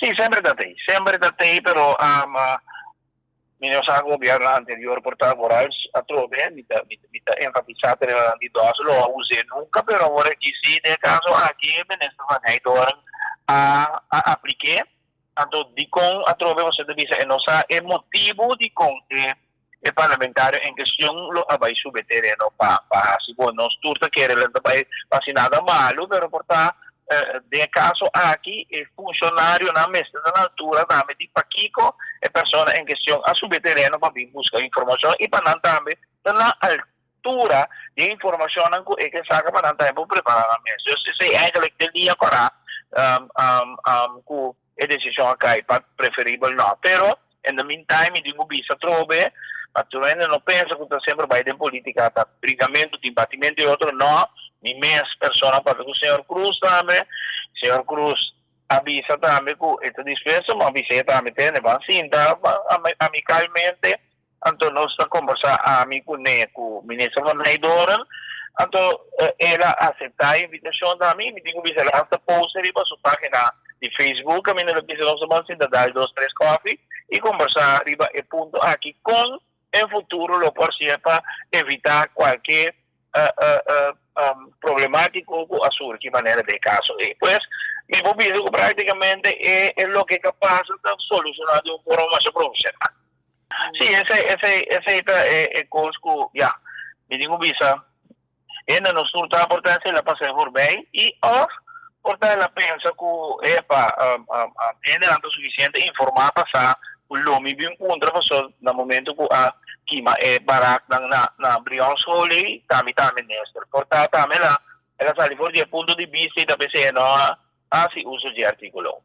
Sí, semper ta tei. Semper ta tei, pero mi no sa gobierno anterior por ta vooral atrobe, mi ta enfatisa tereno di dos lo a us'é nunca, pero awor aki sí, den caso aki, minister Van Heydoorn a aplik'é. Anto dikon atrobe bo ta bisa e no sa e motivo dikon e parlamentario en cuestion lo a bai subi tereno pa hasi. Bon, nos tur ta kere e bai hasi nada malo, pero por ta den caso aki e funcionarionan mester na altura tambe di pakiko e persona en cuestion a subi tereno pa bin busca informacion y pa nan tambe ta na altura di informacion cu e ke saca pa nan tambe prepara nan mes. Dus esey eigenlijk te dia cora cu e decision a cay pa preferibel no. Pero in the meantime, mi digo bisa trobe, ma tur hende no pensa cu ta semper bay den politica, ta brigamento, tin batimento y otro, no. Mi mes persona papia cu señor Cruz tambe. Señor Cruz a bisa tambe cu e ta dispuesto, ma bisa tambe tende, ban sinta amicalmente, anto nos ta conversa ami cu ne, cu minister Van Heydoorn, anto el a acepta e invitacion tambe, mi digo bisa el hasta post riba su pagina di Facebook, ami no bisa nos ban sinta dal dos, tres koffie, y conversa riba e punto aki con en futuro lo por ser pa evita cualkier problematico cu a surgi manera di caso. Y pues, mi por bisa cu practicamente e loke a pasa ta soluciona di un forma mas profesional. Sí, esey ta e cos cu, ja, mi digo bisa, ainda nos tur ta por ta el a pasa voorbij y of por ta el a pensa cu, epa, ainda no ta suficiente informa pasa cu lo mi bin puntra paso na momento cu a kima e barak na Brion School tambe ta minister. Por ta tambe el a sali for di punto di vista y tambe no a hasi uso di articulo.